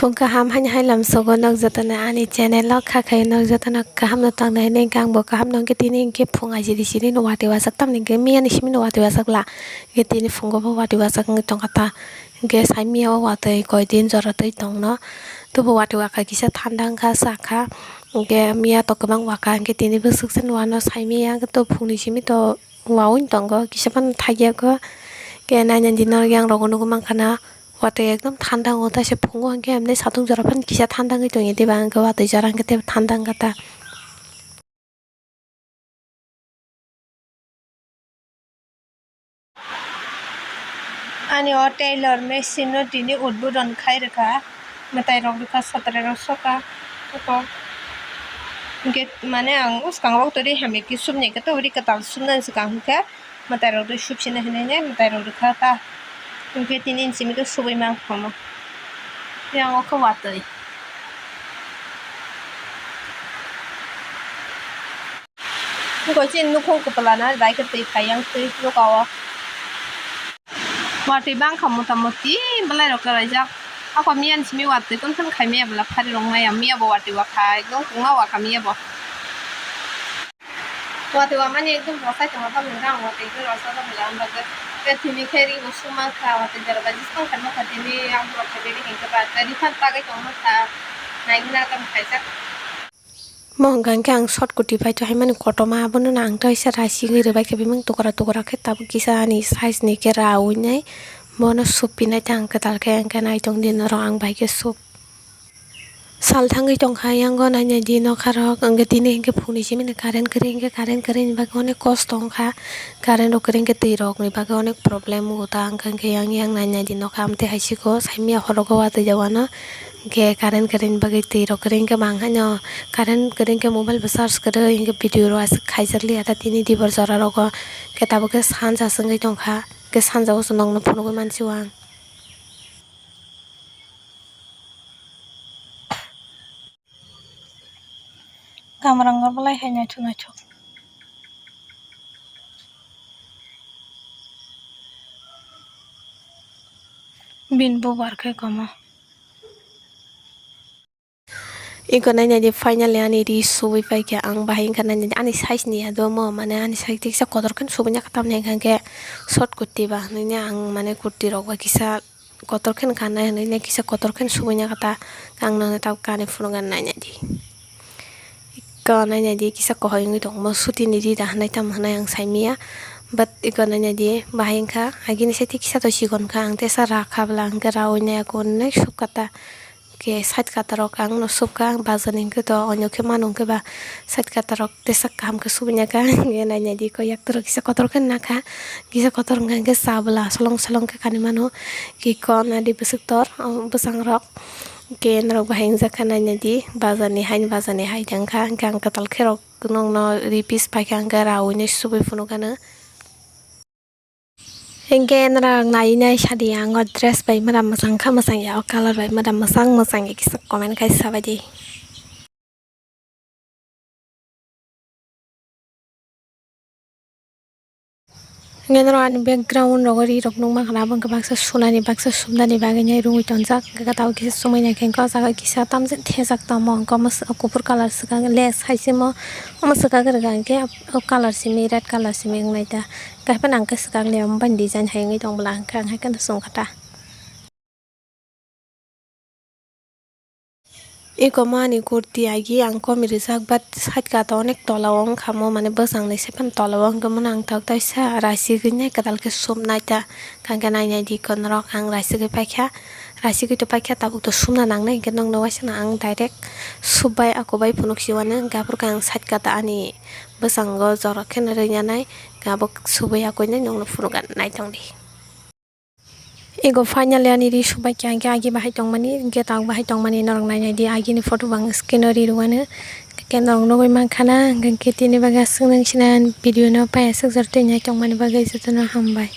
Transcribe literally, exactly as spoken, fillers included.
Bo kaham haini hai lamsogo nok jotono ani channel o kha khayo nok jotono kaham no tangnai hinwi hwnkhe ang bo kaham no hwnkhe tini hwnkhe phung ajiri siri no watwi wajak tamni hwnkhe miya ni simi no watwi wajak la hwnkhe tini phungo bo watwi wajak wngwi tongkha ta hwnkhe sai miya o watwi koi din jora twi tongno tobo watwi wakha kisa thanda wngkha sakha hwnkhe miya to kwbang wakha hwnkhe tini bwswk se no ano sai miya to phungni simi to. Wawi tongo kisa phano thaiya kho. Khe naina di norok yang rogo nugwi mankha na watwi ekdom thanda wngo taisa phungo hwnkhe emne satung jora phano kisa thanda wngwi tongya diba hwnkhe watwi jora hwnkhe teibo thanda wngkha ta. Ani o tailor machine no tini udbodon khai rwkha. Mwtai rok rwkha, sotrai rok soka. Eko. Hwnkhe mane ang bwskang rok twi hamya khe subnai khe tabuk kwtal subnani swkang hwnkhe mwtai rok twi subsina hinwi ne mwtai rok rwkha ta. Hwnkhe tini simi khe subui mankha omo. Yang o khe watwi. Eko chini nukhung kwpla na bai khe twi phai yang twi nuka o. Watwi bangkha mota moti belai rok kwlaijak. Ako miyan simi watwi tongthon khai miya bwla phari rok maya miya bo watwi wakha ekdom kwma wakha miya bo. Watwi wamani ekdom rosai tongma tamo hwnka ang watwi ekdom rosai tongma ang bagwi. Tei tini khe ri bo suma kha watwi jora bai jisong khai nokha tini ang borok khe bini hinkhe ba tei refund tagwi tongma kha naigwna tamo khaijak. Mo hwnka hwnkhe ang short kurti pai to haimani kotorma, abono no ang to kaisa rasigwi rwbaikha bimang tukra tukra khe, tabuk kisa ani size ni khe rawi nai, bono supinai ta ang kwtal khe, hwnkhe naitong di norok ang bai khe sup. Sal thangwi tongkha, yango nainai di nokharok, hwnkhe tini hwnkhe phungni simi ni current kwrwi, hwnkhe current kwrwini bagwi onek kosto wngkha, current rok kwrwi hwnkhe twi rokni bagwi onek problem wngo ta, hwnkhe yang yang nainai di nokha, amtwi hai siko saimya horogo watwi jawano. Hwnkhe current kwrwini bagwi twi rok kwrwi hwnkhe mang haino current kwrwi hwnkhe mobile bo charge kwrwi hwnkhe video rok aswk khaijak liya ta tini dibor jora rogo hwnkhe tabuk khe sanja se wngwi tongkha hwnkhe sanja o se nokno phunugwi mansiyo ang. Kamrango belai hai naithok naithok. Bini bubar khe komo. Eko nainai di finally ani ri subui paikha ang bahai wngkha nainai di ani size ni ya do mo mane ani size kisa kotor khe subui nai kha tamni hwnkhe short kurti ba hinui ang mane kurti rok ba kisa. Kotor khe kanai hinui kisa kotor khe subui ya kha ta ang nang tabuk kanwi phunukgwi nainai di. Eko nainai di kisa kohoi wngwi tongmo suti ni ri da hinui tamo hinui ang saimanya but eko nainai di bahai wngkha agini site kisa to chikon kha ang tesa rakha bwla hwnkhe raui nai ako hinui sukha ta. Khe side kata rok ang no sukha ang bazar ni hwnkhe to onyo khe manu hwnkhe ba side kata rok tesa kaham khe subui ya kha hwnkhe nainai di ko yak toro kisa kotor khe nakha kisa kotor wngkha hwnkhe cha bwla solong solong khe kanwi mano. Khe ko nadi bwswk tor bwsang rok khe norok bahai wngjak kha nainai di bazar ni haini bazar ni hai tang kha hwnkhe ang kwtal khe rok nokno ri piece paikha hwnkhe raui nai subui phunukgano. Hwnkhe norok naiwi nai sadi ang o dress bai mada mwchang kha mwchang ya o colour bai mada mwchang mwchang ya kisa comment khai sabaidi. Hwnkhe norok ani background rogo ri rok nukmankha na abo hwnkhe baksa sunani baksa sumnani bagwi nai rungwi tonjak hwnkhe tabuk kisa sumui naikhe hwnkhe o jaga kisa tamjani thejak tamo hwnkhe omo kuphur colour swkang lace hai se omo omo swkang rwkha hwnkhe o colour simi red colour simi wngnai ta. Haiphano ang khe swkang le omo bai design hai wngwi tong bwla hwnkhe ang hai kheno chwng kha ta. Eko mani kurti agi ang komi rijak but side kata onek tola o wngkha mo mane bwsang ni sepan tola o wngkha mo ang tok taisa rasigwi nai kwtal khe sumnai ta hwnkhe nainai di ko norok ang rasigwi paikha rasigwi to paikha tabuk to sumna nangnai hwnkhe nokno waisa no ang direct subai ako bai phunuk si uanw hwnkhe aphuru khe ang side kata ani. Bwskango jorok kheno rwngya nai, abo subui ya koinai nokno phunukgwi naitong di. Ego finally ani ri subai kha, hwnkhe agi bahai tongmani, hwnkhe tabuk bahai tongmani norok nainai di, agini photo bo ang screen o ri rwano, hwnkhe norok nugui mankha na, hwnkhe tini bagwi aswk nang sina video no pai aswk jora twi naitongmani bagwi jotono hambai.